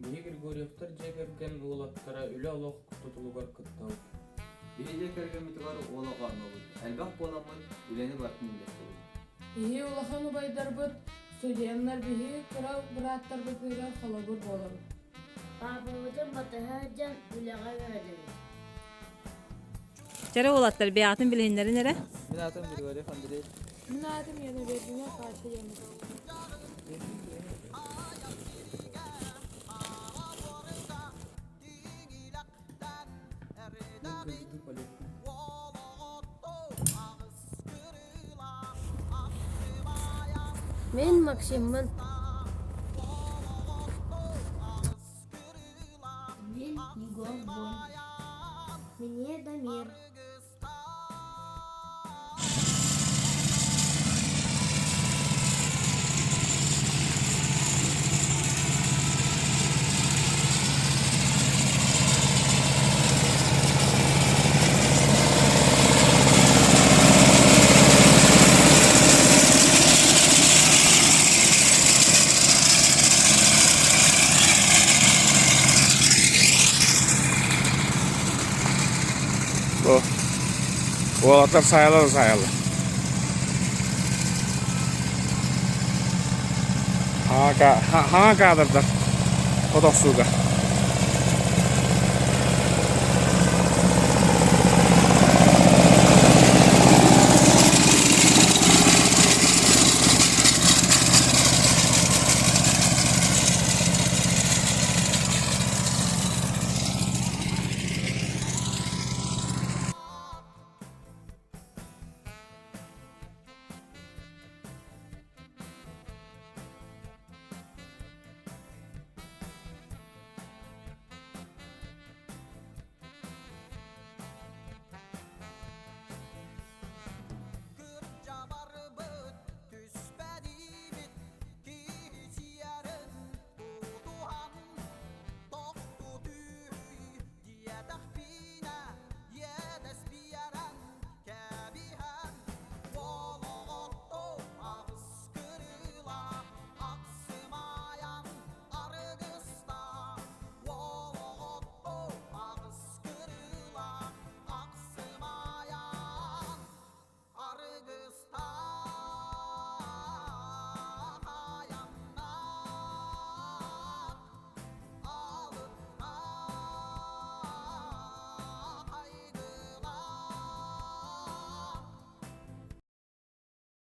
Биһи Григорьевтар дьиэ кэргэн уолаттара үлэ-олох тутулугар кыттабыт. Биһи дьиэ кэргэммитигэр уол оҕо оонньуубут, элбэх буоламмыт үлэни барытын үллэстэбит. Биһи улахан убайдарбыт, студеннар биһи кыра бырааттарбытыгар холобур буолабыт. Паапабытын батыһа сылдьан үлэҕэ үөрэнэбит. Чэрэ уолаттар бэйэҕитин билиһиннэрин эрэ. Мин аатым Григорьев Андрей. Мин аатым Яна Катя Яна. Мин Максиммын. Мин Егор Бон. Мне Дамир. Бу уолаттар сайалар да сайаллар. Хаҥа кадрдар от охсууга.